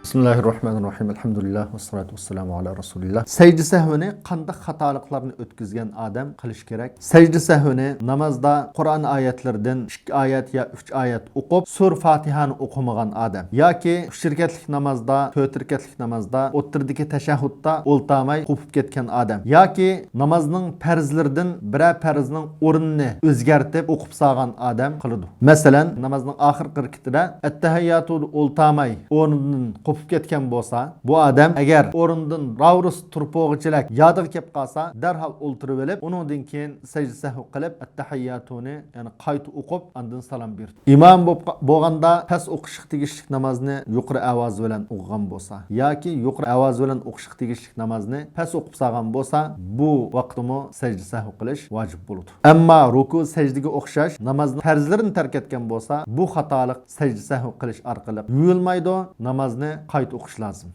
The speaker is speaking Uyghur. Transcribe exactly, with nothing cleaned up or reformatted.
بىسمىللاھىررەھمانىررەھىم. ئەلھەمدۇلىللاھ، ۋەسسالاتۇ ۋەسسالامۇ ئالا رەسۇلىللاھ. سەجدە سەھۋىنى قانداق خاتالىقلارنى ئۆتكۈزگەن ئادەم قىلىش كېرەك؟ سەجدە سەھۋىنى نامازدا قۇرئان ئايەتلىرىدىن ئىككى ئايەت يا ئۈچ ئايەت ئوقۇپ، سۈرە فاتىھەنى ئوقۇمىغان ئادەم ياكى ئۈچ رەكەتلىك نامازدا، تۆت رەكەتلىك نامازدا ئوتتۇرىدىكى تەشەھھۇدتا ئولتۇرماي قوپۇپ كەتكەن ئادەم ياكى نامازنىڭ پەرزلىرىدىن بىرەر پەرزنىڭ ئورنىنى ئۆزگەرتىپ ئوقۇپ سالغان ئادەم قىلىدۇ. مەسىلەن، نامازنىڭ ئاخىرقى رەكىتىدە ئەتتەھىياتۇدا ئولتۇرماي ئورنىدىن قوپۇپ كەتكەن بولسا، بۇ ئادەم ئەگەر ئورنىدىن راۋۇرۇس تۇرۇپ بولغۇچىلىك يادىغا كەپ قالسا، دەرھال ئولتۇرۇۋېلىپ، ئۇنىڭدىن كېيىن سەجدە سەھۋ قىلىپ، ئەتتەھىياتۇنى، يەنى قايتا ئوقۇپ، ئاندىن سالام بېرىدۇ. ئىمام بولۇپ قا-، بولغاندا پەس ئوقۇشقا تېگىشلىك نامازنى يۇقىرى ئاۋاز بىلەن ئوقۇغان بولسا ياكى يۇقىرى ئاۋاز بىلەن ئوقۇشقا تېگىشلىك نامازنى پەس ئوقۇپ سالغان بولسا، بۇ ۋاقىتتىمۇ سەجدە سەھۋ قىلىش ۋاجىپ بولىدۇ. ئەمما رۇكۇ سەجدىگە ئوخشاش نامازنىڭ پەرزلىرىنى تەرك ئەتكەن بولسا، بۇ خاتالىق سەجدە سەھۋ قىلىش ئارقىلىق يۇيۇلمايدۇ، نامازنى قايتا ئوقۇش لازىم.